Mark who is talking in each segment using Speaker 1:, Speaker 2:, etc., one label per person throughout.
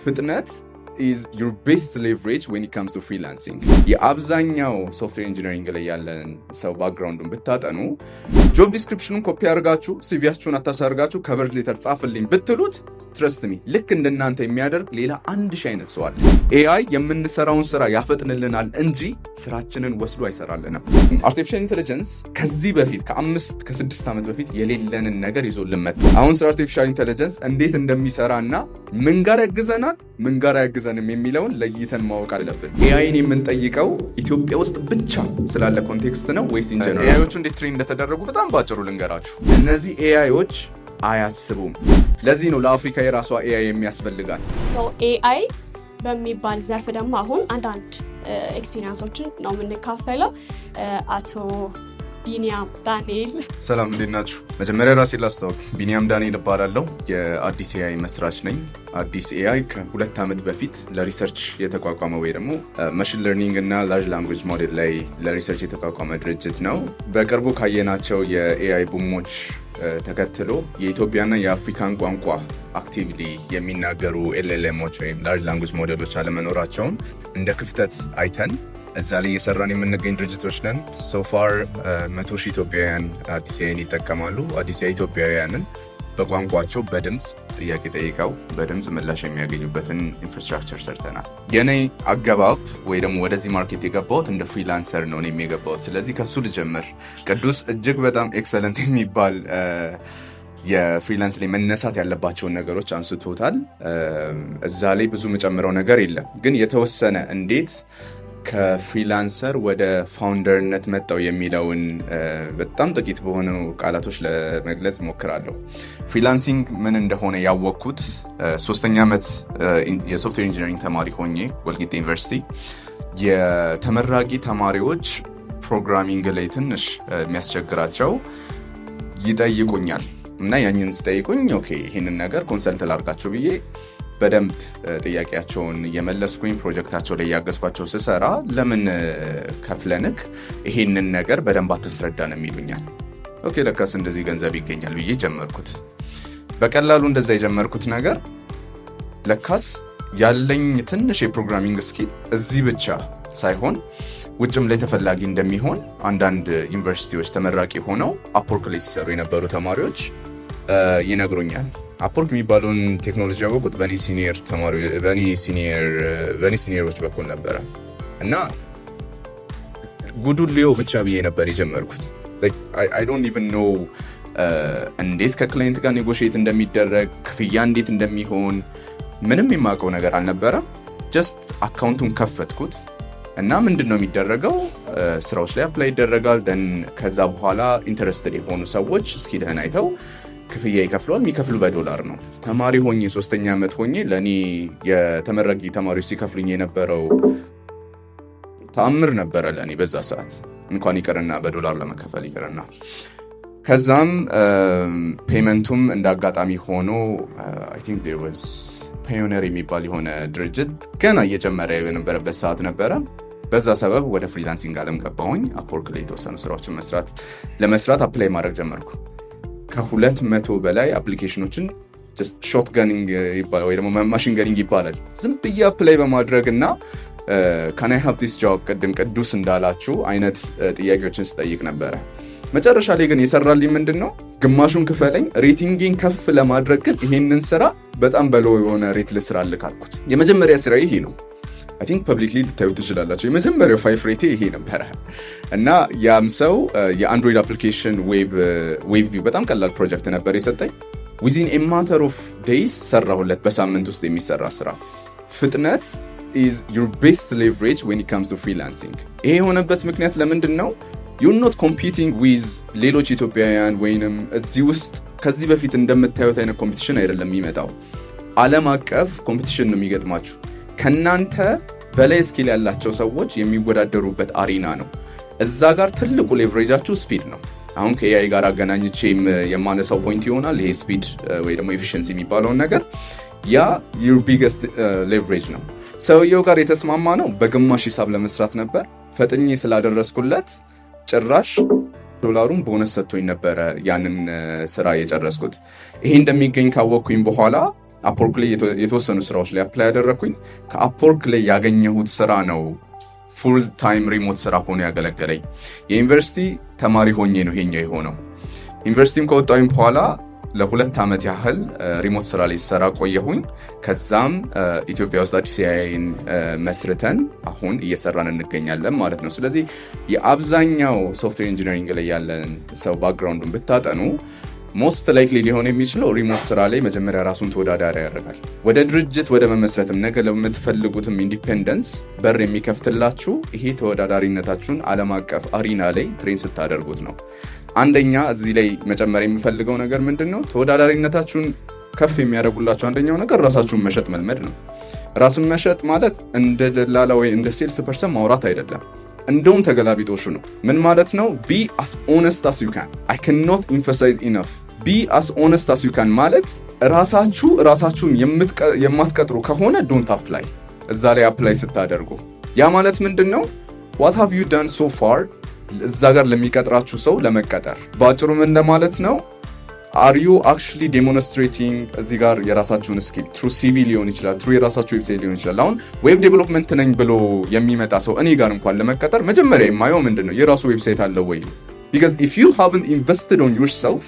Speaker 1: ፍጥነት is your best leverage when it comes to freelancing። የአብዛኛው software engineering ላይ ያለን ሰው background ኡን ብታጠኑ፣ job description ኑን copy አድርጋችሁ፣ CV ያችሁን attach አድርጋችሁ cover letter ጻፍልኝ ብትሉት፣ trust me፣ ልክ እንደናንተ የሚያደርግ ሌላ 1000 አይነት ሰው አለ። AI የምንሰራውን ስራ ያፈጥንልናል እንጂ ስራችንን ወስዶ አይሰራልንም። Artificial intelligence ከዚህ በፊት ከ5 ከ6 ዓመት በፊት የሌለንን ነገር ይዞልን መጥቶ አሁን ስለ artificial intelligence እንዴት እንደሚሰራ እና ምን ጋር ያግዘናል፣ ምን ጋር አያግዘንም የሚለውን ለይተን ማወቅ አለብን። AI ን የምንጠይቀው ኢትዮጵያ ውስጥ ብቻ ስላለ context ነው ወይስ in general? AI ዎቹ እንዴት train እንደተደረጉ በጣም ባጭሩ ልንገራችሁ። እነዚህ AI ዎች አያስቡም። ለዚህ ነው ለአፍሪካ የራሷ AI የሚያስፈልጋት።
Speaker 2: AI በሚባል ዘርፍ ደግሞ አሁን አንዳንድ experience ኦችን ነው የምንካፈለው። አቶ ቢኒያም ዳንኤል።
Speaker 1: ሰላም፣ እንዴት ናችሁ? መጀመሪያ ራሴን ላስተዋውቅ። ቢኒያም ዳንኤል እባላለሁ። የአዲስ AI መስራች ነኝ። አዲስ AI ከ2 ዓመት በፊት ለ research የተቋቋመ ወይ ደግሞ machine learning እና large language model ላይ ለ research የተቋቋመ ድርጅት ነው። በቅርቡ ካየናቸው የ AI boom ኦች ተከትሎ የኢትዮጵያና የአፍሪካን ቋንቋ actively የሚናገሩ LLM ኦች ወይም large language model ኦች አለመኖራቸውን እንደ ክፍተት አይተን እዛ ላይ እየሰራን የምንገኝ ድርጅቶች ነን። So far 100,000 ኢትዮጵያውያን አዲስ AI ን ይጠቀማሉ። አዲስ AI ኢትዮጵያውያንን በቋንቋቸው በድምፅ ጥያቄ ጠይቀው በድምፅ ምላሽ የሚያገኙበትን infrastructure ሰርተናል። የኔ አገባብ ወይ ደግሞ ወደዚህ market የገባሁት እንደ freelancer ነው እኔም የገባሁት። ስለዚህ ከሱ ልጀምር። ቅዱስ እጅግ በጣም excellent የሚባል የ freelance ላይ መነሳት ያለባቸውን ነገሮች አንስቶታል። እዛ ላይ ብዙ የምጨምረው ነገር የለም፣ ግን የተወሰነ እንዴት ከ freelancer ወደ founder ነት መጣው የሚለውን በጣም ጥቂት በሆኑ ቃላቶች ለመግለጽ ሞክራለሁ። Freelancing ምን እንደሆነ ያወቅኩት ሶስተኛ ዓመት የ software engineering ተማሪ ሆኜ ወልቂጤ ዩኒቨርሲቲ የተመራቂ ተማሪዎች programming ላይ ትንሽ የሚያስቸግራቸው ይጠይቁኛል እና ያንን ሲጠይቁኝ okay፣ ይህንን ነገር consult ላርጋቸው ብዬ በደንብ ጥያቄያቸውን እየመለስኩኝ ፕሮጀክታቸው ላይ እያገዝኳቸው ስሰራ ለምን ከፍለንክ ይሄንን ነገር በደንብ አታስረዳንም ይሉኛል። Okay፣ ለካስ እንደዚህ ገንዘብ ይገኛል ብዬ ጀመርኩት። በቀላሉ እንደዛ የጀመርኩት ነገር ለካስ ያለኝ ትንሽ የ programming skill እዚህ ብቻ ሳይሆን ውጭም ላይ ተፈላጊ እንደሚሆን አንዳንድ ዩኒቨርሲቲዎች ተመራቂ ሆነው Upwork ላይ ሲሰሩ የነበሩ ተማሪዎች ይነግሩኛል። Upwork የሚባለውን ቴክኖሎጂ ያወቁት በእኔ senior ተማሪ በእኔ senior ኦች በኩል ነበረ እና ጉዱን ሊዮ ብቻ ብዬ ነበር የጀመርኩት። I don't even know እንዴት ከ client ጋር negotiate እንደሚደረግ፣ ክፍያ እንዴት እንደሚሆን ምንም የማውቀው ነገር አልነበረም። Just account ኡን ከፈትኩት እና ምንድን ነው የሚደረገው? ስራዎች ላይ apply ይደረጋል። Then ከዛ በኋላ interested የሆኑ ሰዎች skill ህን አይተው ክፍያ ይከፍለዋል። የሚከፍሉ በዶላር ነው። ተማሪ ሆኜ፣ ሶስተኛ ዓመት ሆኜ ለእኔ የተመራቂ ተማሪዎች ሲከፍሉኝ የነበረው ተአምር ነበረ ለእኔ በዛ ሰዓት እንኳን ይቅርና በዶላር ለመከፈል ይቅርና። ከዛም payment ኡም እንደ አጋጣሚ ሆኖ I think there was Payoneer የሚባል የሆነ ድርጅት ገና እየጀመረ የነበረበት ሰዓት ነበረ። በዛ ሰበብ ወደ freelancing አለም ገባሁኝ። Upwork ላይ የተወሰኑ ስራዎችን ለመስራት apply ማድረግ ጀመርኩ። ከ200 በላይ application ኦችን shotgunning ይባላል ወይ ደግሞ machine gunning ይባላል። ዝም ብዬ apply በማድረግ እና "Can I have this job?" ቅድም ቅዱስ እንዳላችሁ አይነት ጥያቄዎችን ስጠይቅ ነበረ። መጨረሻ ላይ ግን የሰራልኝ ምንድን ነው? ግማሹን ክፈለኝ፣ rating ኤን ከፍ ለማድረግ ግን ይሄንን ስራ በጣም በ low የሆነ rate ልስራልህ ካልኩት የመጀመሪያ ስራ ይሄ ነው። I think publicly ልታዩት ትችላላችሁ። የመጀመሪያው Fiverr rate ኤ ይሄ ነበረ እና ያም ሰው የ Android application web view በጣም ቀላል ፕሮጀክት ነበር የሰጠኝ። Within a matter of days ሰራሁለት። በሳምንት ውስጥ የሚሰራ ስራ። ፍጥነት is your best leverage when it comes to freelancing። ይሄ የሆነበት ምክንያት ለምንድን ነው? You're not competing with ሌሎች ኢትዮጵያውያን ወይንም እዚህ ውስጥ ከዚህ በፊት እንደምታዩት አይነት competition አይደለም የሚመጣው። ዓለም አቀፍ competition ነው የሚገጥማችሁ። ከናንተ በላይ skill ያላቸው ሰዎች የሚወዳደሩበት arena ነው። እዛ ጋር ትልቁ leverage ኣችሁ speed ነው። አሁን ከ AI ጋር አገናኝቼም የማነሳው point ይሆናል። ይሄ speed ወይ ደግሞ efficiency የሚባለውን ነገር ያ your biggest leverage ነው። ሰውየው ጋር የተስማማነው በግማሽ ሂሳብ ለመስራት ነበር። ፈጥኜ ስላደረስኩለት ጭራሽ ዶላሩን ቦነስ ሰጥቶኝ ነበረ ያንን ስራ የጨረስኩት። ይሄ እንደሚገኝ ካወቅኩኝ በኋላ Upwork ላይ የተወሰኑ ስራዎች ላይ apply ያደረግኩኝ። ከ Upwork ላይ ያገኘሁት ስራ ነው full time remote ስራ ሆኖ ያገለገለኝ። የዩኒቨርሲቲ ተማሪ ሆኜ ነው ይሄኛው የሆነው። ዩኒቨርሲቲም ከወጣሁኝ በኋላ ለ2 ዓመት ያህል remote ስራ ላይ ስሰራ ቆየሁኝ። ከዛም ኢትዮጵያ ውስጥ አዲስ AI ን መስርተን አሁን እየሰራን እንገኛለን ማለት ነው። ስለዚህ የአብዛኛው software engineering ላይ ያለን ሰው background ኡን ብታጠኑ most likely ሊሆን የሚችለው remote ስራ ላይ መጀመሪያ ራሱን ተወዳዳሪ ያደርጋል። ወደ ድርጅት ወደ መመስረትም ነገ ለምትፈልጉትም independence በር የሚከፍትላችሁ ይሄ ተወዳዳሪነታችሁን ዓለም አቀፍ arena ላይ train ስታደርጉት ነው። አንደኛ እዚህ ላይ መጨመር የምፈልገው ነገር ምንድን ነው? ተወዳዳሪነታችሁን ከፍ የሚያደርጉላችሁ አንደኛው ነገር ራሳችሁን መሸጥ መልመድ ነው። ራስን መሸጥ ማለት እንደ ደላላ ወይ እንደ sales person ማውራት አይደለም። እንደውም ተገላቢጦሹ ነው። ምን ማለት ነው? ቢ አስ ኦነስት አስ ዩ ካን። አይ ካን ኖት ኢምፋሳይዝ ኢነፍ። ቢ አስ ኦነስት አስ ዩ ካን ማለት ራሳችሁ ራሳችሁን የማትቀጥሩ ከሆነ don't apply እዛ ላይ apply ስታደርጉ። ያ ማለት ምንድን ነው? What have you done so far እዛ ጋር ለሚቀጥራችሁ ሰው ለመቀጠር? በአጭሩ ምን እንደማለት ነው? Are you actually demonstrating እዚህ ጋር የራሳችሁን skill through CV ሊሆን ይችላል፣ through የራሳችሁ website ሊሆን ይችላል። አሁን web development ነኝ ብሎ የሚመጣ ሰው እኔ ጋር እንኳን ለመቀጠር መጀመሪያ የማየው ምንድን ነው? የራሱ website አለው ወይ? Because if you haven't invested on yourself,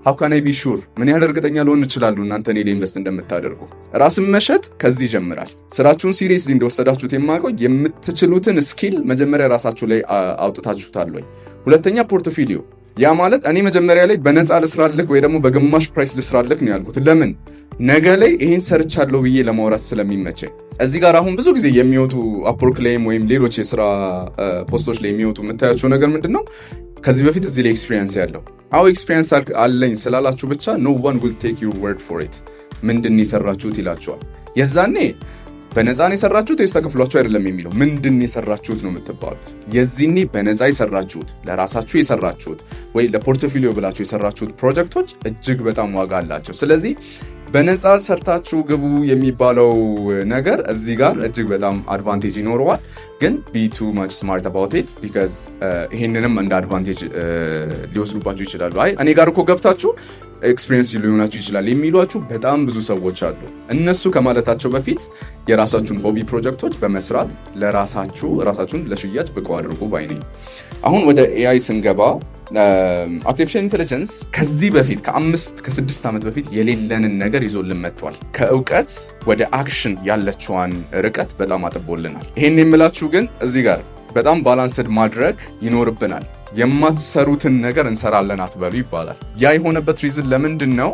Speaker 1: how can I be sure? ምን ያህል እርግጠኛ ልሆን እችላለሁ እናንተ እኔ ላይ invest እንደምታደርጉ? ራስን መሸጥ ከዚህ ይጀምራል። ስራችሁን seriously እንደወሰዳችሁት የማውቀው የምትችሉትን skill መጀመሪያ ራሳችሁ ላይ አውጥታችሁታል ወይ? ሁለተኛ portfolio። ያ ማለት እኔ መጀመሪያ ላይ በነፃ ልስራልህ ወይ ደግሞ በግማሽ price ልስራልህ ነው ያልኩት። ለምን? ነገ ላይ ይሄን ሰርቻለሁ ብዬ ለማውራት ስለሚመቸኝ። እዚህ ጋር አሁን ብዙ ጊዜ የሚወጡ Upwork ላይም ወይም ሌሎች የስራ post ኦች ላይ የሚወጡ የምታያቸው ነገር ምንድን ነው? ከዚህ በፊት እዚህ ላይ experience ያለው። አዎ፣ experience አለኝ ስላላችሁ ብቻ no one will take your word for it። ምንድን የሰራችሁት ይላችኋል። የዛኔ በነፃ ነው የሰራችሁት ወይስ ተከፍሏችሁ አይደለም የሚለው፣ ምንድን የሰራችሁት ነው የምትባሉት። የዚህኔ በነፃ የሰራችሁት፣ ለራሳችሁ የሰራችሁት ወይ ለ portfolio ብላችሁ የሰራችሁት ፕሮጀክቶች እጅግ በጣም ዋጋ አላቸው። ስለዚህ በነፃ ሰርታችሁ ግቡ የሚባለው ነገር እዚህ ጋር እጅግ በጣም advantage ይኖረዋል። ግን be too much smart about it, because ይሄንንም እንደ advantage ሊወስዱባችሁ ይችላሉ። አይ፣ እኔ ጋር እኮ ገብታችሁ experience ሊሆናችሁ ይችላል የሚሏችሁ በጣም ብዙ ሰዎች አሉ። እነሱ ከማለታቸው በፊት የራሳችሁን hobby ፕሮጀክቶች በመስራት ለራሳችሁ ራሳችሁን ለሽያጭ ብቁ አድርጉ ባይ ነኝ። አሁን ወደ AI ስንገባ artificial intelligence ከዚህ በፊት ከ5 ከ6 ዓመት በፊት የሌለንን ነገር ይዞልን መጥቷል። ከእውቀት ወደ action ያለችዋን ርቀት በጣም አጥቦልናል። ይሄን የምላችሁ ግን እዚህ ጋር በጣም balanced ማድረግ ይኖርብናል። የማትሰሩትን ነገር እንሰራለን አትበሉ ይባላል። ያ የሆነበት reason ለምንድን ነው?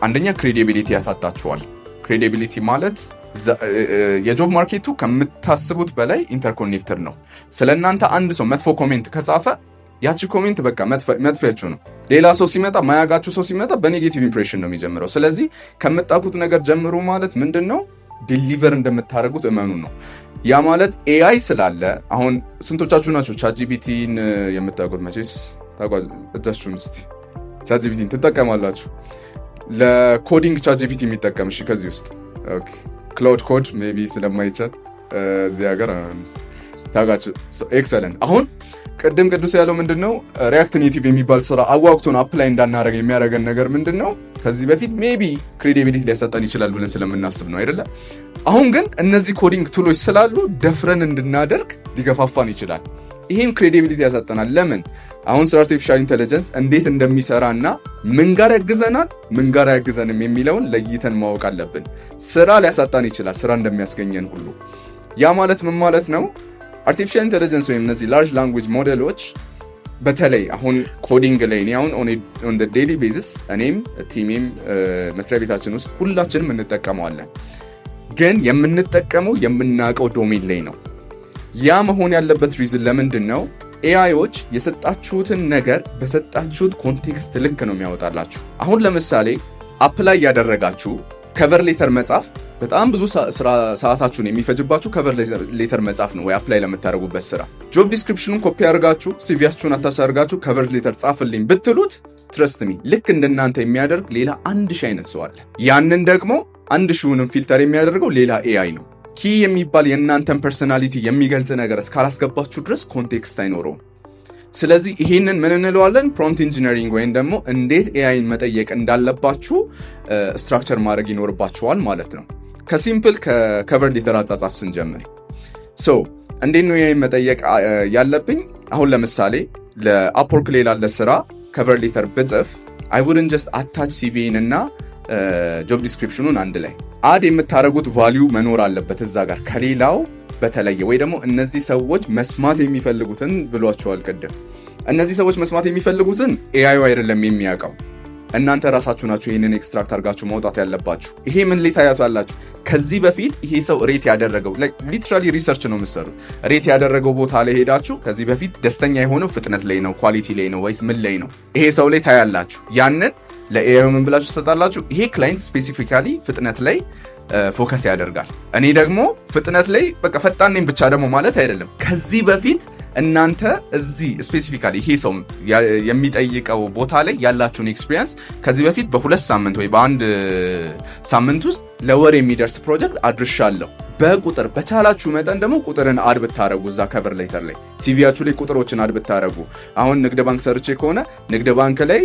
Speaker 1: አንደኛ credibility ያሳጣችኋል። Credibility ማለት የ job market ኡ ከምታስቡት በላይ interconnected ነው። ስለ እናንተ አንድ ሰው መጥፎ comment ከጻፈ ያቺ comment በቃ መጥፊያችሁ ነው። ሌላ ሰው ሲመጣ፣ ማያውቃችሁ ሰው ሲመጣ በ negative impression ነው የሚጀምረው። ስለዚህ ከምታውቁት ነገር ጀምሩ ማለት ምንድን ነው? Deliver እንደምታደርጉት እመኑ ነው። ያ ማለት AI ስላለ አሁን ስንቶቻችሁ ናችሁ ChatGPT ን የምታውቁት? መቼስ ታውቋል። እጃችሁን እስቲ። ChatGPT ን ትጠቀማላችሁ? ለ coding ChatGPT የሚጠቀም እሺ፣ ከዚህ ውስጥ Claude Code maybe ስለማይቻል እዚህ ሀገር ታውቃችሁ። Excellent። አሁን ቅድም ቅዱስ ያለው ምንድን ነው? React Native የሚባል ስራ አዋግቶን apply እንዳናደረግ የሚያደርገን ነገር ምንድን ነው? ከዚህ በፊት maybe credibility ሊያሳጣን ይችላል ብለን ስለምናስብ ነው አይደለ? አሁን ግን እነዚህ coding tool ኦች ስላሉ ደፍረን እንድናደርግ ሊገፋፋን ይችላል። ይህም credibility ያሳጠናል። ለምን? አሁን ስለ artificial intelligence እንዴት እንደሚሰራ እና ምን ጋር ያግዘናል፣ ምን ጋር አያግዘንም የሚለውን ለይተን ማወቅ አለብን። ስራ ሊያሳጣን ይችላል፣ ስራ እንደሚያስገኘን ሁሉ። ያ ማለት ምን ማለት ነው? Artificial intelligence ወይም እነዚህ large language model ኦች በተለይ አሁን coding ላይ እኔ አሁን on daily basis እኔም team ኤም መስሪያ ቤታችን ውስጥ ሁላችንም እንጠቀመዋለን። ግን የምንጠቀመው የምናውቀው domain ላይ ነው። ያ መሆን ያለበት reason ለምንድን ነው? AI ዎች የሰጣችሁትን ነገር በሰጣችሁት context ልክ ነው የሚያወጣላችሁ። አሁን ለምሳሌ apply እያደረጋችሁ cover letter መጻፍ በጣም ብዙ ሰዓታችሁን የሚፈጅባችሁ cover letter መጻፍ ነው ወይ apply ለምታደርጉበት ስራ። Job description ኑን copy አድርጋችሁ፣ CV ያችሁን attach አድርጋችሁ cover letter ጻፍልኝ ብትሉት trust me፣ ልክ እንደናንተ የሚያደርግ ሌላ 1000 አይነት ሰው አለ። ያንን ደግሞ 1000ውንም filter የሚያደርገው ሌላ AI ነው። Key የሚባል የእናንተን personality የሚገልጽ ነገር እስካላስገባችሁ ድረስ context አይኖረውም። ስለዚህ ይሄንን ምን እንለዋለን? Prompt engineering ወይም ደግሞ እንዴት AI ን መጠየቅ እንዳለባችሁ structure ማድረግ ይኖርባችኋል ማለት ነው። ከ simple ከ cover letter አጻጻፍ ስንጀምር፣ so እንዴት ነው AI ን መጠየቅ ያለብኝ? አሁን ለምሳሌ ለ Upwork ላይ ላለ ስራ cover letter ብጽፍ፣ I wouldn't just attach CV ን እና job description ኑን። አንድ ላይ add የምታደርጉት value መኖር አለበት እዛ ጋር ከሌላው በተለየ፣ ወይ ደግሞ እነዚህ ሰዎች መስማት የሚፈልጉትን ብሏቸዋል ቅድም። እነዚህ ሰዎች መስማት የሚፈልጉትን AI ዩ አይደለም የሚያውቀው፣ እናንተ ራሳችሁ ናችሁ ይህንን extract አድርጋችሁ ማውጣት ያለባችሁ። ይሄ ምን ላይ ታያታላችሁ? ከዚህ በፊት ይሄ ሰው rate ያደረገው፣ literally research ነው የምትሰሩት። Rate ያደረገው ቦታ ላይ ሄዳችሁ ከዚህ በፊት ደስተኛ የሆነው ፍጥነት ላይ ነው፣ quality ላይ ነው ወይስ ምን ላይ ነው? ይሄ ሰው ላይ ታያላችሁ። ያንን ለ AI ምን ብላችሁ ትሰጣላችሁ? ይሄ client specifically ፍጥነት ላይ focus ያደርጋል። እኔ ደግሞ ፍጥነት ላይ፣ በቃ ፈጣን ነኝ ብቻ ደግሞ ማለት አይደለም። ከዚህ በፊት እናንተ እዚህ specifically ይሄ ሰው የሚጠይቀው ቦታ ላይ ያላችሁን experience፣ ከዚህ በፊት በ2 ሳምንት ወይ በአንድ ሳምንት ውስጥ ለወር የሚደርስ ፕሮጀክት አድርሻለሁ። በቁጥር በቻላችሁ መጠን ደግሞ ቁጥርን add ብታረጉ፣ እዛ cover letter ላይ፣ CV ያችሁ ላይ ቁጥሮችን add ብታረጉ፣ አሁን ንግድ ባንክ ሰርቼ ከሆነ ንግድ ባንክ ላይ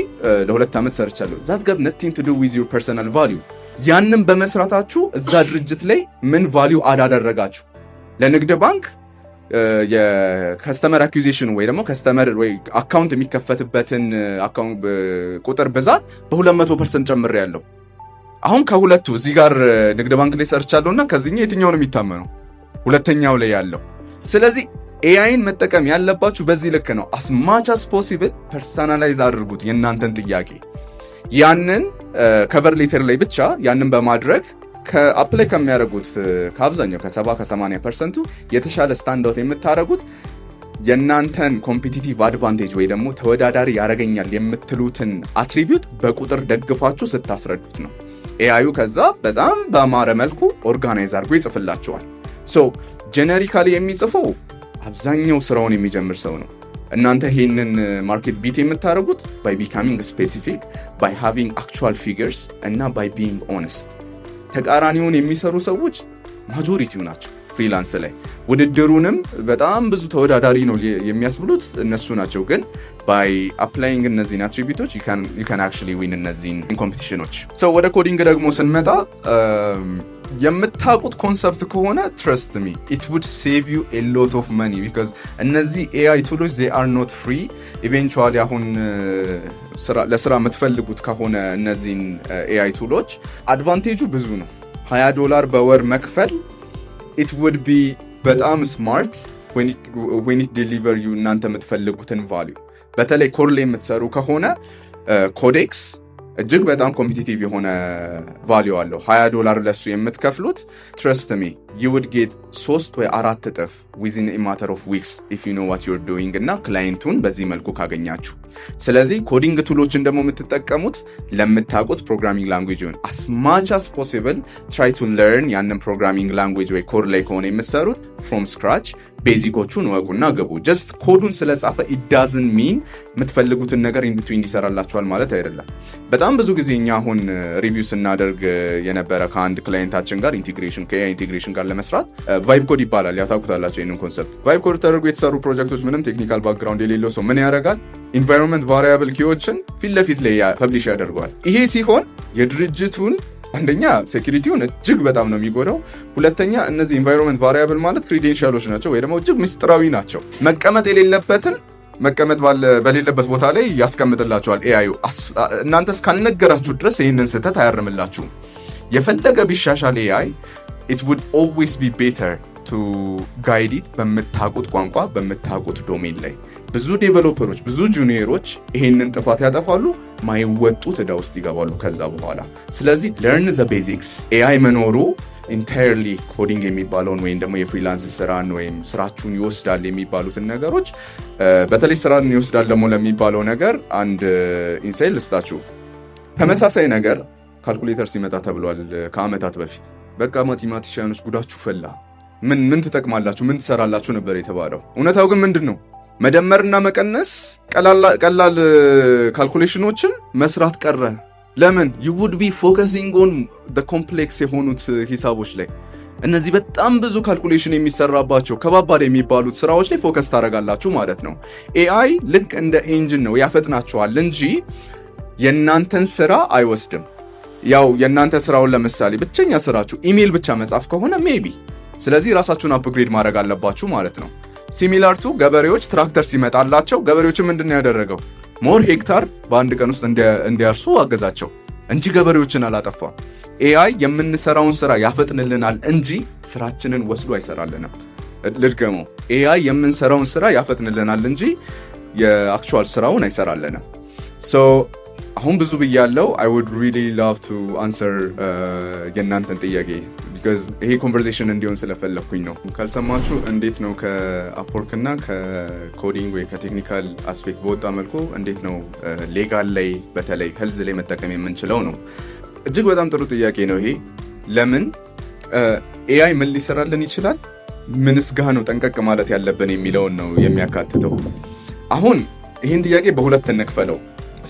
Speaker 1: ለ2 ዓመት ሰርቻለሁ። That got nothing to do with your personal value። ያንን በመስራታችሁ እዛ ድርጅት ላይ ምን value add አደረጋችሁ? ለንግድ ባንክ የ customer acquisition ወይ ደግሞ customer ወይ account የሚከፈትበትን ቁጥር ብዛት በ200% ጨምሬያለሁ። አሁን ከሁለቱ እዚህ ጋር ንግድ ባንክ ላይ ሰርቻለሁ እና ከዚህኛው የትኛው ነው የሚታመነው? ሁለተኛው ላይ ያለው። ስለዚህ AI ን መጠቀም ያለባችሁ በዚህ ልክ ነው። As much as possible personalize አድርጉት የእናንተን ጥያቄ። ያንን cover letter ላይ ብቻ ያንን በማድረግ ከ apply ከሚያደርጉት ከአብዛኛው ከ70 ከ80% ቱ የተሻለ stand out የምታደርጉት የእናንተን competitive advantage ወይ ደግሞ ተወዳዳሪ ያደርገኛል የምትሉትን attribute በቁጥር ደግፋችሁ ስታስረዱት ነው። AI ዩ ከዛ በጣም በአማረ መልኩ organize አድርጎ ይጽፍላችኋል። So generically የሚጽፈው አብዛኛው ስራውን የሚጀምር ሰው ነው። እናንተ ይህንን market beat የምታደርጉት by becoming specific, by having actual figures እና by being honest። ተቃራኒውን የሚሰሩ ሰዎች majority ው ናቸው freelance ላይ። ውድድሩንም በጣም ብዙ ተወዳዳሪ ነው የሚያስብሉት እነሱ ናቸው። ግን by applying እነዚህን attribute ኦች you can actually win እነዚህን competition ኖች። So ወደ coding ደግሞ ስንመጣ፣ የምታውቁት concept ከሆነ trust me, it would save you a lot of money because እነዚህ AI tool ኦች they are not free eventually። አሁን ለስራ የምትፈልጉት ከሆነ እነዚህን AI tool ኦች advantage ኡ ብዙ ነው። 20 ዶላር በወር መክፈል it would be በጣም smart when it deliver you እናንተ የምትፈልጉትን value። በተለይ ኮድ ላይ የምትሰሩ ከሆነ Codex እጅግ በጣም competitive የሆነ value አለው። 20 ዶላር ለሱ የምትከፍሉት፣ trust me, you would get ሶስት ወይ አራት እጥፍ within matter of weeks if you know what you're doing እና client ኡን በዚህ መልኩ ካገኛችሁ። ስለዚህ coding tool ኦችን ደግሞ የምትጠቀሙት ለምታውቁት programming language ይሁን። As much as possible try to learn ያንን programming language ወይ ኮድ ላይ ከሆነ የምትሰሩት from scratch basic ኦቹን እወቁና ግቡ። Just ኮዱን ስለጻፈ it doesn't mean የምትፈልጉትን ነገር end to end ይሰራላችኋል ማለት አይደለም። በጣም ብዙ ጊዜ እኛ አሁን review ስናደርግ የነበረ ከአንድ client ኣችን ጋር integration፣ ከ AI integration ጋር ለመስራት vibe code ይባላል። ያው ታውቁታላችሁ ይህንን concept። Vibe code ተደርጎ የተሰሩ ፕሮጀክቶች ምንም technical background የሌለው ሰው ምን ያደርጋል? Environment variable key ዎችን ፊት ለፊት ላይ publish ያደርገዋል። ይሄ ሲሆን የድርጅቱን አንደኛ security ውን እጅግ በጣም ነው የሚጎዳው። ሁለተኛ እነዚህ environment variable ማለት credential ኦች ናቸው ወይ ደግሞ እጅግ ምስጢራዊ ናቸው። መቀመጥ የሌለበትን መቀመጥ በሌለበት ቦታ ላይ ያስቀምጥላችኋል AI ዩ። እናንተ እስካልነገራችሁ ድረስ ይህንን ስህተት አያርምላችሁም። የፈለገ ቢሻሻል AI, it would always be better to guide it በምታውቁት ቋንቋ፣ በምታውቁት domain ላይ። ብዙ developer ኦች፣ ብዙ junior ኦች ይሄንን ጥፋት ያጠፋሉ፣ ማይወጡት ዕዳ ውስጥ ይገባሉ ከዛ በኋላ። ስለዚህ learn the basics። AI መኖሩ entirely coding የሚባለውን ወይም ደግሞ የ freelance ስራን ወይም ስራችሁን ይወስዳል የሚባሉትን ነገሮች፣ በተለይ ስራን ይወስዳል ደግሞ ለሚባለው ነገር አንድ insight ልስጣችሁ። ተመሳሳይ ነገር ካልኩሌተር ሲመጣ ተብሏል ከአመታት በፊት። በቃ mathematician ኖች ጉዳችሁ ፈላ፣ ምን ምን ትጠቅማላችሁ፣ ምን ትሰራላችሁ ነበር የተባለው። እውነታው ግን ምንድን ነው? መደመርና መቀነስ ቀላል calculation ኖችን መስራት ቀረ። ለምን? You would be focusing on complex የሆኑት ሂሳቦች ላይ። እነዚህ በጣም ብዙ calculation የሚሰራባቸው ከባባድ የሚባሉት ስራዎች ላይ focus ታደርጋላችሁ ማለት ነው። AI ልክ እንደ engine ነው፣ ያፈጥናችኋል እንጂ የእናንተን ስራ አይወስድም። ያው የእናንተ ስራውን ለምሳሌ ብቸኛ ስራችሁ ኢሜይል ብቻ መጻፍ ከሆነ maybe፣ ስለዚህ ራሳችሁን upgrade ማድረግ አለባችሁ ማለት ነው። Similar to ገበሬዎች ትራክተር ሲመጣላቸው ገበሬዎችን ምንድን ነው ያደረገው? More ሄክታር በአንድ ቀን ውስጥ እንዲያርሱ አገዛቸው እንጂ ገበሬዎችን አላጠፋም። AI የምንሰራውን ስራ ያፈጥንልናል እንጂ ስራችንን ወስዶ አይሰራልንም። ልድገመው፣ AI የምንሰራውን ስራ ያፈጥንልናል እንጂ የ actual ስራውን አይሰራልንም። So አሁን ብዙ ብያለው። I would really love to answer የእናንተን ጥያቄ because ይሄ conversation እንዲሆን ስለፈለግኩኝ ነው። ካልሰማችሁ እንዴት ነው ከ Upwork እና ከ coding ወይ ከ technical aspect በወጣ መልኩ እንዴት ነው legal ላይ በተለይ health ላይ መጠቀም የምንችለው ነው። እጅግ በጣም ጥሩ ጥያቄ ነው ይሄ። ለምን AI ምን ሊሰራልን ይችላል፣ ምንስ ጋ ነው ጠንቀቅ ማለት ያለብን የሚለውን ነው የሚያካትተው። አሁን ይህን ጥያቄ በሁለት እንክፈለው።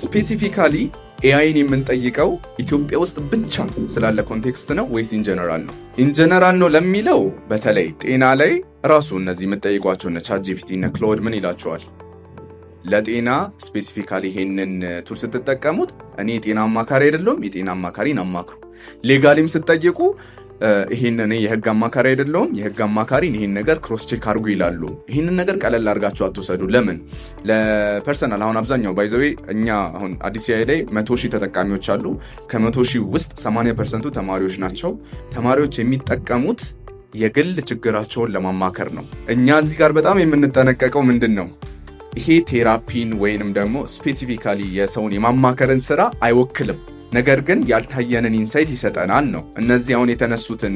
Speaker 1: Specifically AI ን የምንጠይቀው ኢትዮጵያ ውስጥ ብቻ ስላለ context ነው ወይስ in general ነው? In general ነው ለሚለው በተለይ ጤና ላይ ራሱ እነዚህ የምትጠይቋቸው እነ ChatGPT እነ Claude ምን ይላቸዋል? ለጤና specifically ይሄንን tool ስትጠቀሙት እኔ የጤና አማካሪ አይደለሁም፣ የጤና አማካሪን አማክሩ። Legally ም ስትጠይቁ ይሄን እኔ የህግ አማካሪ አይደለሁም፣ የህግ አማካሪን ይሄን ነገር cross check አድርጉ ይላሉ። ይህንን ነገር ቀለል አድርጋችሁ አትውሰዱ። ለምን ለ personal አሁን አብዛኛው by the way እኛ አሁን አዲስ AI ላይ 100,000 ተጠቃሚዎች አሉ። ከ100,000 ውስጥ 80% ቱ ተማሪዎች ናቸው። ተማሪዎች የሚጠቀሙት የግል ችግራቸውን ለማማከር ነው። እኛ እዚህ ጋር በጣም የምንጠነቀቀው ምንድን ነው? ይሄ therapy ን ወይንም ደግሞ specifically የሰውን የማማከርን ስራ አይወክልም። ነገር ግን ያልታየንን insight ይሰጠናል ነው። እነዚህ አሁን የተነሱትን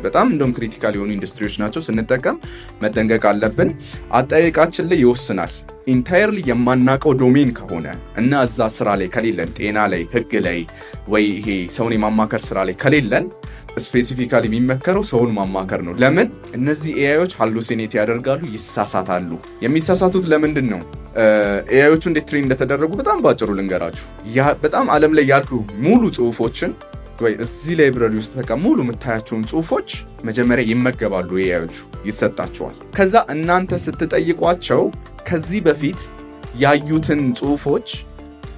Speaker 1: በጣም እንደውም critical የሆኑ ኢንዱስትሪዎች ናቸው። ስንጠቀም መጠንቀቅ አለብን። አጠያየቃችን ላይ ይወስናል። Entirely የማናውቀው domain ከሆነ እና እዛ ስራ ላይ ከሌለን፣ ጤና ላይ፣ ህግ ላይ ወይ ይሄ ሰውን የማማከር ስራ ላይ ከሌለን specifically የሚመከረው ሰውን ማማከር ነው። ለምን እነዚህ AI ዎች hallucinate ያደርጋሉ፣ ይሳሳታሉ። የሚሳሳቱት ለምንድን ነው? AI ዎቹ እንዴት train እንደተደረጉ በጣም ባጭሩ ልንገራችሁ። በጣም ዓለም ላይ ያሉ ሙሉ ጽሁፎችን ወይ እዚህ library ውስጥ በቃ ሙሉ የምታያቸውን ጽሁፎች መጀመሪያ ይመገባሉ AI ዎቹ፣ ይሰጣቸዋል። ከዛ እናንተ ስትጠይቋቸው ከዚህ በፊት ያዩትን ጽሁፎች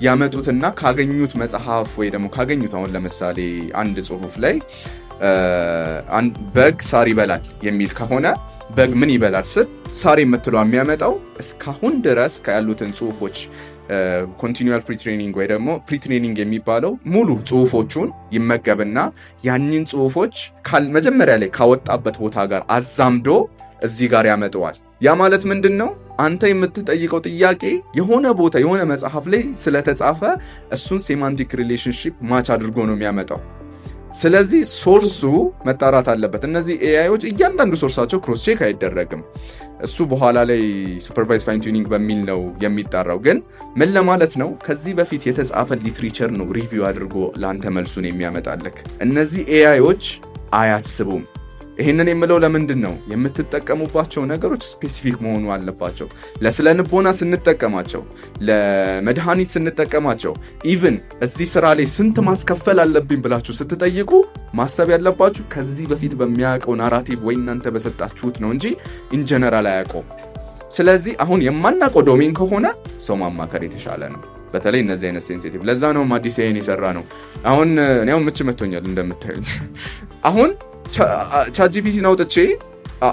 Speaker 1: ያመጡትና ካገኙት መጽሐፍ ወይ ደግሞ ካገኙት አሁን ለምሳሌ አንድ ጽሁፍ ላይ በግ ሳር ይበላል የሚል ከሆነ በግ ምን ይበላል ስል ሳር የምትለው የሚያመጣው እስካሁን ድረስ ያሉትን ጽሁፎች continual pretraining ወይ ደግሞ pretraining የሚባለው ሙሉ ጽሁፎቹን ይመገብና ያንን ጽሁፎች መጀመሪያ ላይ ካወጣበት ቦታ ጋር አዛምዶ እዚህ ጋር ያመጠዋል። ያ ማለት ምንድን ነው? አንተ የምትጠይቀው ጥያቄ የሆነ ቦታ የሆነ መጽሐፍ ላይ ስለተጻፈ እሱን semantic relationship match አድርጎ ነው የሚያመጣው። ስለዚህ source ኡ መጣራት አለበት። እነዚህ AI ዎች እያንዳንዱ source ኣቸው cross check አይደረግም። እሱ በኋላ ላይ supervised fine tuning በሚል ነው የሚጣራው። ግን ምን ለማለት ነው? ከዚህ በፊት የተጻፈ literature ነው review አድርጎ ለአንተ መልሱን የሚያመጣልክ። እነዚህ AI ዎች አያስቡም። ይህንን የምለው ለምንድን ነው? የምትጠቀሙባቸው ነገሮች specific መሆኑ አለባቸው። ለስነ ልቦና ስንጠቀማቸው፣ ለመድኃኒት ስንጠቀማቸው፣ even እዚህ ስራ ላይ ስንት ማስከፈል አለብኝ ብላችሁ ስትጠይቁ ማሰብ ያለባችሁ ከዚህ በፊት በሚያውቀው narrative ወይ እናንተ በሰጣችሁት ነው እንጂ in general አያውቀውም። ስለዚህ አሁን የማናውቀው domain ከሆነ ሰው ማማከር የተሻለ ነው። በተለይ እነዚህ አይነት sensitive። ለዛ ነው አዲስ AI ን የሰራ ነው። አሁን እኔ አሁን ምች መቶኛል እንደምታዩኝ። አሁን ChatGPT ን አውጥቼ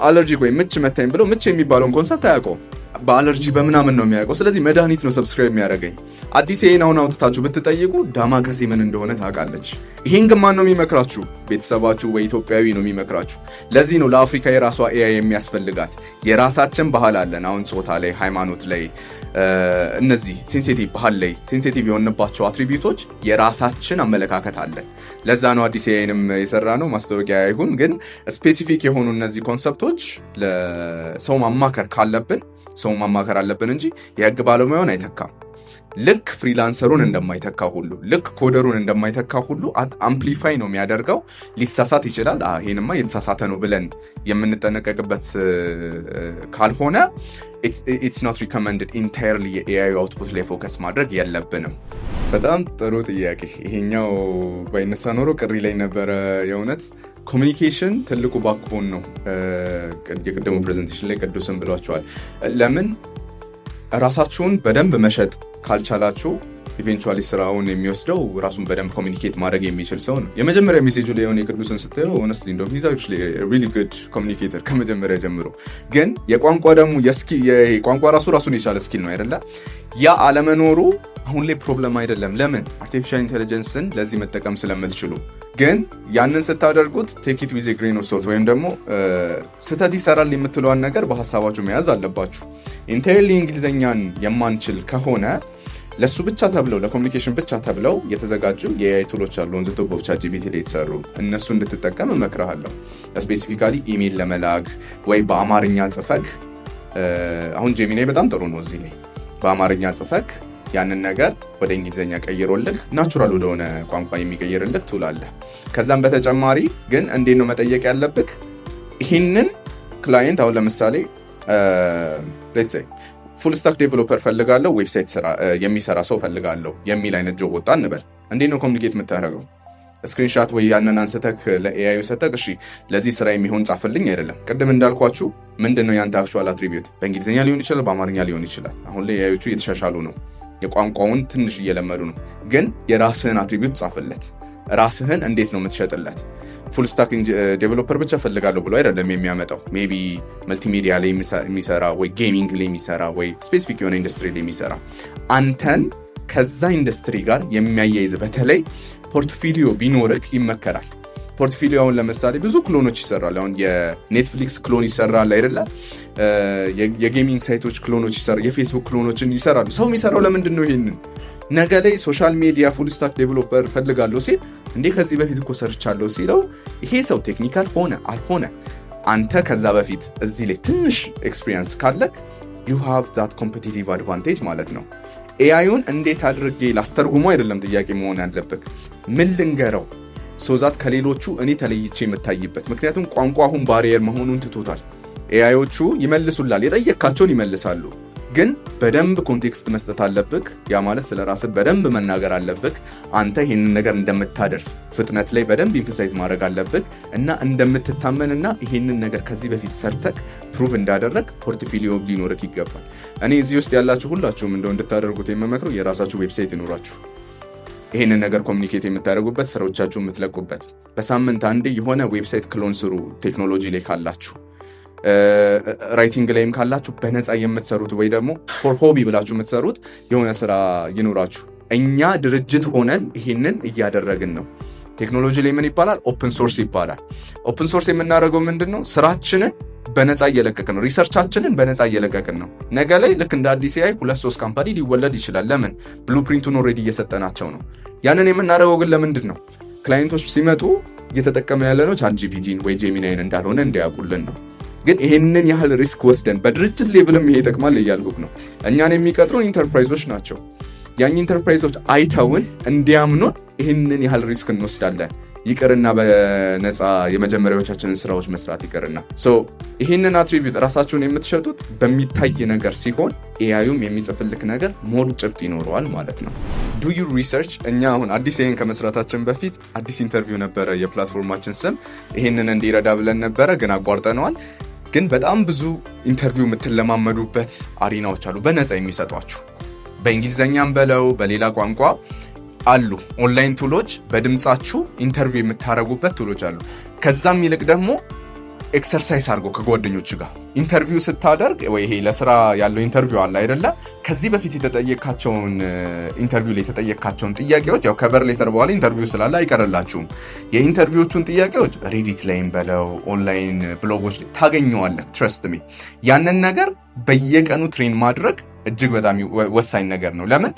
Speaker 1: allergic ወይ ምች መታኝ ብለው ምች የሚባለውን concept አያውቀውም። በአለርጂ በምናምን ነው የሚያውቀው። ስለዚህ መድኃኒት ነው subscribe የሚያደርገኝ። አዲስ AI ን አሁን አውጥታችሁ ብትጠይቁ ዳማከሴ ምን እንደሆነ ታውቃለች። ይሄን ግን ማን ነው የሚመክራችሁ? ቤተሰባችሁ ወይ ኢትዮጵያዊ ነው የሚመክራችሁ። ለዚህ ነው ለአፍሪካ የራሷ AI የሚያስፈልጋት። የራሳችን ባህል አለን። አሁን ጾታ ላይ፣ ሃይማኖት ላይ፣ እነዚህ sensitive ባህል ላይ sensitive የሆንባቸው attribute ኦች የራሳችን አመለካከት አለን። ለዛ ነው አዲስ AI ንም የሰራ ነው። ማስታወቂያ አይሁን፣ ግን specific የሆኑ እነዚህ concept ኦች ለሰው ማማከር ካለብን ሰው ማማከር አለብን እንጂ የህግ ባለሙያውን አይተካም። ልክ freelancer ኡን እንደማይተካ ሁሉ፣ ልክ coder ኡን እንደማይተካ ሁሉ amplify ነው የሚያደርገው። ሊሳሳት ይችላል። ይሄንማ የተሳሳተ ነው ብለን የምንጠነቀቅበት ካልሆነ it's not recommended። Entirely የ AI output ላይ focus ማድረግ የለብንም። በጣም ጥሩ ጥያቄ። ይሄኛው ባይነሳ ኖሮ ቅር ይለኝ ነበረ የእውነት። Communication ትልቁ backbone ነው። የቅድሙ presentation ላይ ቅዱስም ብሏቸዋል። ለምን? ራሳችሁን በደንብ መሸጥ ካልቻላችሁ eventually ስራውን የሚወስደው ራሱን በደንብ communicate ማድረግ የሚችል ሰው ነው። የመጀመሪያ message ኡ ላይ የሆነ የቅዱስን ስታየው honestly እንደውም he's actually really good communicator ከመጀመሪያ ጀምሮ። ግን የቋንቋ ደግሞ የቋንቋ ራሱ ራሱን የቻለ skill ነው አይደለ? ያ አለመኖሩ አሁን ላይ problem አይደለም። ለምን? Artificial intelligence ን ለዚህ መጠቀም ስለምትችሉ። ግን ያንን ስታደርጉት take it with grain of salt ወይም ደግሞ ስህተት ይሰራል የምትለዋን ነገር በሀሳባችሁ መያዝ አለባችሁ። Entirely እንግሊዝኛን የማንችል ከሆነ ለሱ ብቻ ተብለው፣ ለ communication ብቻ ተብለው የተዘጋጁ የ AI tool ኦች አሉ። On top of ChatGPT ላይ የተሰሩ፣ እነሱ እንድትጠቀም እመክርሃለሁ። Specifically email ለመላክ ወይ በአማርኛ ጽፈክ፣ አሁን Gemini በጣም ጥሩ ነው እዚህ ላይ፣ በአማርኛ ጽፈክ ያንን ነገር ወደ እንግሊዝኛ ቀይሮልህ natural ወደሆነ ቋንቋ የሚቀይርልህ tool አለ። ከዛም በተጨማሪ ግን እንዴት ነው መጠየቅ ያለብህ? ይህንን client አሁን ለምሳሌ let's say full stack developer ፈልጋለሁ፣ website የሚሰራ ሰው ፈልጋለሁ የሚል አይነት job ወጣ እንበል። እንዴት ነው communicate የምታደርገው? Screenshot ወይ ያንን አንስተክ ለ AI ሰተክ እሺ ለዚህ ስራ የሚሆን ጻፍልኝ አይደለም። ቅድም እንዳልኳችሁ ምንድን ነው ያንተ actual attribute? በእንግሊዝኛ ሊሆን ይችላል፣ በአማርኛ ሊሆን ይችላል። አሁን ላይ AI ዮቹ እየተሻሻሉ ነው፣ የቋንቋውን ትንሽ እየለመዱ ነው። ግን የራስህን attribute ጻፍለት። ራስህን እንዴት ነው የምትሸጥለት? Full stack developer ብቻ ፈልጋለሁ ብሎ አይደለም የሚያመጣው። Maybe multimedia ላይ የሚሰራ ወይ gaming ላይ የሚሰራ ወይ specific የሆነ ኢንዱስትሪ ላይ የሚሰራ፣ አንተን ከዛ ኢንዱስትሪ ጋር የሚያያይዝ በተለይ portfolio ቢኖርክ ይመከራል። Portfolio አሁን ለምሳሌ ብዙ clone ኦች ይሰራል። አሁን የ Netflix clone ይሰራል አይደለ? የ gaming site ኦች clone ኦች ይሰራል። የ Facebook clone ኦችን ይሰራሉ። ሰው የሚሰራው ለምንድን ነው? ይሄንን ነገ ላይ social media full stack developer ፈልጋለሁ ሲል እንዴ ከዚህ በፊት እኮ ሰርቻለሁ ሲለው ይሄ ሰው technical ሆነ አልሆነ አንተ ከዛ በፊት እዚህ ላይ ትንሽ experience ካለክ you have that competitive advantage ማለት ነው። AI ዩን እንዴት አድርጌ ላስተርጉመው አይደለም ጥያቄ መሆን ያለብህ፣ ምን ልንገረው so that ከሌሎቹ እኔ ተለይቼ የምታይበት። ምክንያቱም ቋንቋ አሁን barrier መሆኑን ትቶታል። AI ዮቹ ይመልሱላል፣ የጠየካቸውን ይመልሳሉ። ግን በደንብ context መስጠት አለብህ። ያ ማለት ስለ ራስህ በደንብ መናገር አለብህ። አንተ ይህንን ነገር እንደምታደርስ ፍጥነት ላይ በደንብ emphasize ማድረግ አለብህ እና እንደምትታመንና ይህንን ነገር ከዚህ በፊት ሰርተክ prove እንዳደረግ portfolio ሊኖርክ ይገባል። እኔ እዚህ ውስጥ ያላችሁ ሁላችሁም እንደው እንድታደርጉት የምመክረው የራሳችሁ website ይኖራችሁ፣ ይህንን ነገር communicate የምታደርጉበት፣ ስራዎቻችሁ የምትለቁበት። በሳምንት አንዴ የሆነ website clone ስሩ። ቴክኖሎጂ ላይ ካላችሁ፣ writing ላይም ካላችሁ በነፃ የምትሰሩት ወይ ደግሞ for hobby ብላችሁ የምትሰሩት የሆነ ስራ ይኑራችሁ። እኛ ድርጅት ሆነን ይህንን እያደረግን ነው። ቴክኖሎጂ ላይ ምን ይባላል? Open source ይባላል። Open source የምናደርገው ምንድን ነው? ስራችንን በነፃ እየለቀቅን ነው። Research ኣችንን በነፃ እየለቀቅን ነው። ነገ ላይ ልክ እንደ አዲስ AI ሁለት ሶስት company ሊወለድ ይችላል። ለምን? Blueprint ኡን already እየሰጠናቸው ነው። ያንን የምናደርገው ግን ለምንድን ነው? Client ኦች ሲመጡ እየተጠቀምን ያለነው ChatGPT ን ወይ Gemini ን እንዳልሆነ እንዲያውቁልን ነው። ግን ይሄንን ያህል risk ወስደን በድርጅት level ም ይሄ ይጠቅማል እያልኩክ ነው። እኛን የሚቀጥሩን ኢንተርፕራይዞች ናቸው። ያን ኢንተርፕራይዞች አይተውን እንዲያምኑን ይህንን ያህል risk እንወስዳለን። ይቅርና በነፃ የመጀመሪያዎቻችንን ስራዎች መስራት ይቅርና ይህንን attribute ራሳችሁን የምትሸጡት በሚታይ ነገር ሲሆን AI ዩም የሚጽፍልክ ነገር more ጭብጥ ይኖረዋል ማለት ነው። Do your research። እኛ አሁን አዲስ ይህን ከመስራታችን በፊት አዲስ interview ነበረ የ platform ኣችን ስም፣ ይህንን እንዲረዳ ብለን ነበረ፣ ግን አቋርጠነዋል። ግን በጣም ብዙ interview የምትለማመዱበት arena ዎች አሉ በነፃ የሚሰጧችሁ፣ በእንግሊዝኛም በለው በሌላ ቋንቋ አሉ። Online tool ኦች፣ በድምፃችሁ interview የምታደርጉበት tool ኦች አሉ። ከዛም ይልቅ ደግሞ exercise አድርጎ ከጓደኞች ጋር interview ስታደርግ ወይ ይሄ ለስራ ያለው interview አለ አይደለ? ከዚህ በፊት የተጠየካቸውን interview ላይ የተጠየካቸውን ጥያቄዎች፣ ያው cover letter በኋላ interview ስላለ አይቀርላችሁም። የ interview ዎቹን ጥያቄዎች Reddit ላይም በለው online blog ኦች ላይ ታገኘዋለህ። Trust me፣ ያንን ነገር በየቀኑ train ማድረግ እጅግ በጣም ወሳኝ ነገር ነው። ለምን?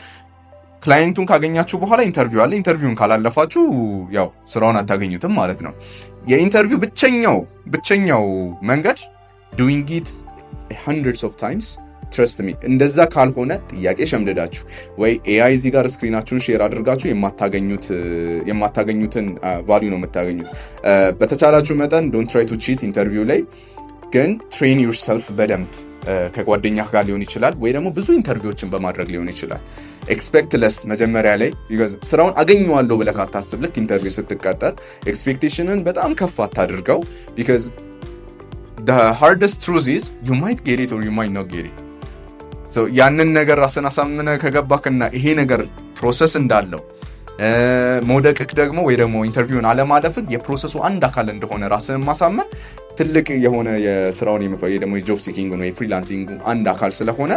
Speaker 1: Client ኡን ካገኛችሁ በኋላ interview አለ። Interview ውን ካላለፋችሁ ያው ስራውን አታገኙትም ማለት ነው። የ interview ብቸኛው መንገድ doing it hundreds of times, trust me። እንደዛ ካልሆነ ጥያቄ ሸምድዳችሁ ወይ AI እዚህ ጋር screen ኣችሁን share አድርጋችሁ የማታገኙትን value ነው የምታገኙት። በተቻላችሁ መጠን don't try to cheat interview ላይ፣ ግን train yourself በደንብ። ከጓደኛህ ጋር ሊሆን ይችላል፣ ወይ ደግሞ ብዙ interview ዎችን በማድረግ ሊሆን ይችላል። Expect less መጀመሪያ ላይ፣ because ስራውን አገኘዋለሁ ብለህ ካታስብ፣ ልክ interview ስትቀጠር expectation ን በጣም ከፍ አታድርገው፣ because the hardest truth is you might get it or you might not get it. So ያንን ነገር ራስን አሳምነህ ከገባክና ይሄ ነገር process እንዳለው፣ መውደቅክ ደግሞ ወይ ደግሞ interview ን አለማለፍህ የ process ኡ አንድ አካል እንደሆነ ራስህን ማሳመን ትልቅ የሆነ የስራውን ደግሞ የ job seeking ነው የ freelancing አንድ አካል ስለሆነ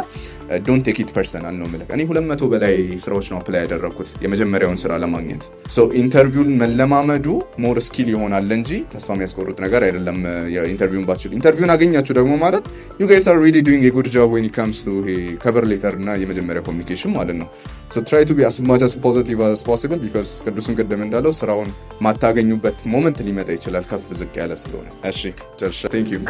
Speaker 1: don't take it personal ነው የምልህ። እኔ 200 በላይ ስራዎች ነው apply ያደረግኩት የመጀመሪያውን ስራ ለማግኘት። So interview ን መለማመዱ more skill ይሆናል እንጂ ተስፋ የሚያስቆርጥ ነገር አይደለም። የ interview ን ባትችሉ፣ interview ን አገኛችሁ ደግሞ ማለት you guys are really doing a good job when it comes to ይሄ cover letter እና የመጀመሪያ communication ማለት ነው። So try to be as much as positive as possible, because ቅዱስን ቅድም እንዳለው ስራውን ማታገኙበት moment ሊመጣ ይችላል ከፍ ዝቅ ያለ ስለሆነ። እሺ፣ ጨርሻ። Thank you.